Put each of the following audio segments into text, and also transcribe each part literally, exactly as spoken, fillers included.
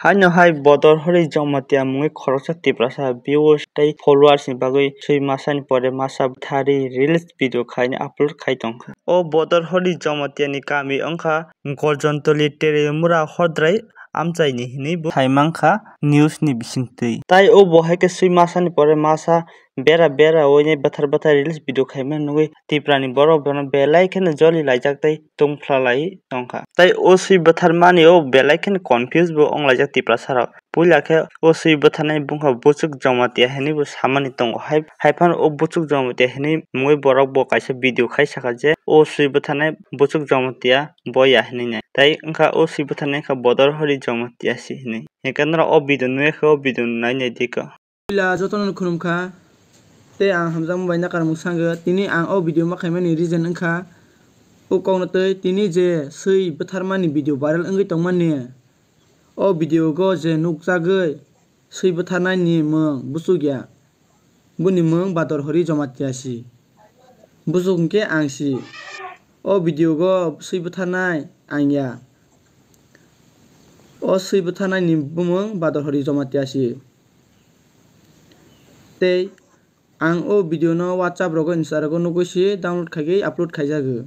Haino hai Bodor Hori Jamatia mungwi khoroksa Tiprasa viewers tei followers ni bagwi swi masani pore masa bwtharwi reels video khaina upload khai tongkha. O Bodor Hori Jamatia ni kami wngkha Gorjontoli Teremura Hodrai amchaini hinwi bo sai mankha news ni bisingtwi. Tai o bo hai khe swi masani pore masa bera bera oinai bwthar bwthar reels video khaimani nugwi Tiprani borok bono belai kheno joli laijak tei tungphla lai tongkha. Tai o swi bwtharmani o belai kheno confuse bo wnglaijak Tiprasa rok. Puila khe o swi bwtharnai bungkha Buchuk Jamatia hinwi bo samani tongo. Hai, hai phano o Buchuk Jamatia hinwi mungwi borok bo kaisa video khai saka je o swi bwtharnai Buchuk Jamatia bo ya hinwi nai. Tai wngkha o swi bwtharnai wngkha Bodor Hori Jamatia si hinwi. Hinkhe norok o video nugwi khe o video nai nai di kho. Puila jotono khulumkha, tei ang hamjakma bai nakarmung sangwi. Tini ang o video ma khaimani reason wngkha, o kokno tei tini je swi bwtharmani video viral wngwi tongmani, o video go je nukjagwi swi bwtharnaini mung buchuk ya, buni mung Bador Hori Jamatia si. Buchuk hinkhe ang si. O video go swi bwtharnai ang ya. O swi bwtharnaini bumung Bador Hori Jamatia si. Tei ang o video no WhatsApp rogo, Insta rogo nugwi si download khaigwi upload khaijago.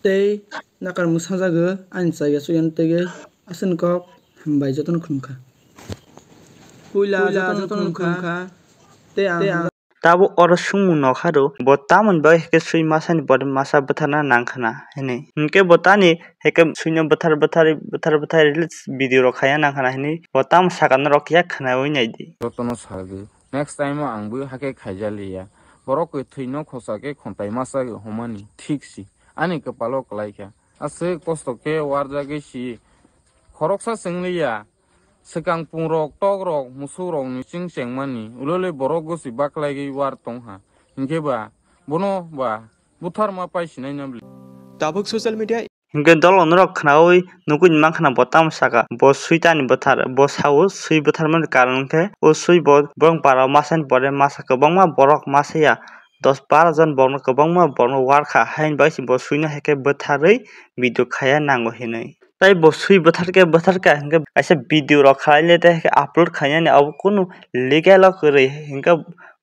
Tei nakarmung sajago ani chaya suyano tege aswk kok hambai jotono khulumkha. Puila jotono khulumkha. Tei ang Tabuk oro swngmung nokha rw, bo tamoni bagwi hai khe swi masani pore masa bwtharna nang khna hinwi. Hinkhe bo tani hai khe swino bwthar bwthar bwthar bwthar reels video rok khaiya nang khna hinwi bo tamo saka norok yak khnaui naidi. Jotono sardi. Next time o ang bo hakhe khaijaliya. Borok kwthwino khosa khe khontai masa humani thik si. Ani kwpalo kwlai kha. Aswk kosto khe warjagwi si. Khoroksa chwngliya. Swkang pungrok, tokrok, musukrokni chwng chengmani ulole borok gosi baklaigwi war tongha. Hinkhe ba bono ba butharma pai sinai na bwle. Tabuk social media. Hinkhe dol norok khnaui nugui mankha na bo tamo saka, bo swi tani bwthar, bo sao swi bwtharmani karon khe o swi bo borok bara masani pore masa kwbangma borok masaya dos baro jon borokno kwbangma borokno warkha, haini bagwi se bo swino hai khe bwtharwi video khaiya nango hinwi. Tai bo swi bwtharkhe bwtharkha hinkhe kaisa video rok khlai le tei upload khainani abo kunu legal o kwrwi hinkhe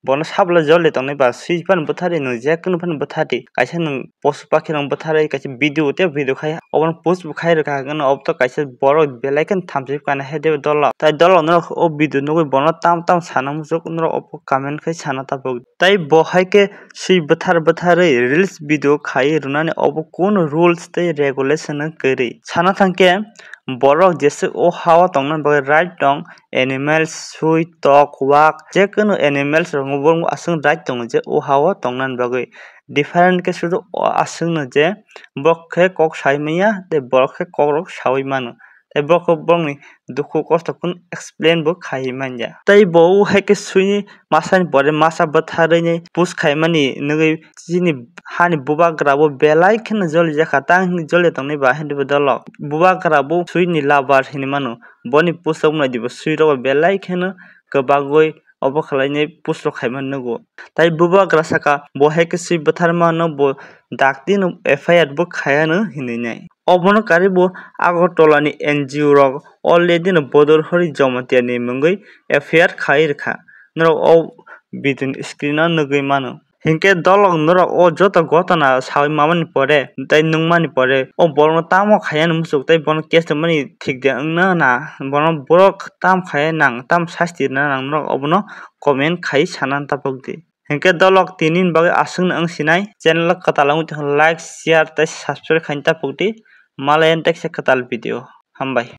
bono sabla joli tongnai ba swi phano bwthari nwng je kunu phano bwthari kaisa nwng posu pakhi rok bwtharwi kaisa video tei video khai obono post bo khai rwkha hwnkhe obo to kaisa borok belai kheno thamchi kana hai de dolo tai dolo norok o video nugui bono tam tam sana muchuk norok obo comment khai sana tabuk tai bo hai khe swi bwthar bwtharwi reels video khai rwnani obo kunu rules tei regulation no kwrwi sana thangkhe. Borok jeswk o ha-o tongna bagwi right tong, animals, swi, tok, wak, jekunu animals rokno bo aswk right tongo je o ha-o tongna bagwi. Different khe sudu o aswkno je borok khe kok sai manya tei borok khe kokrok saui mano. Tei borok khe borokni dukhu kosto kunu explain bo khaiwi manya. Tei bo o hai khe swini masani pore masa bwtharwi post khaimani nugwi chini hani bubagra bo belai kheno jolijakha, tang hinwi joli tongnai ba hinwi bo dolo. Bubagra bo swini lover hinwi mano, boni post rok nai di bo swi rok bo belai kheno kwbagwi obo khwlainai post rok khaimani nugo. Tai bubagra saka bo hai khe swi bwtharmano bo dakti no F I R bo khaiya no hinwi nai. Obono karwi bo Agartala ni N G O rok already no Bodor Hori Jamatia ni mungwi F I R khai rwkha. Norok o video ni screen o nugwi mano. Hinkhe dolok norok o joto gotona saui mamani pore tei nukmani pore o borokno tamo khaiyani muchuk tei bono case tongmani thik de wngna na bono borok tam khaiya nang tam sasti rwna nang norok obono comment khai sana tapok di. Hinkhe dolok tini ni bagwi aswkno wng sinai channel o kwtal wngwi tongkha like share tei subscribe khaina tapok di malai yani teksa kwtal video hambai.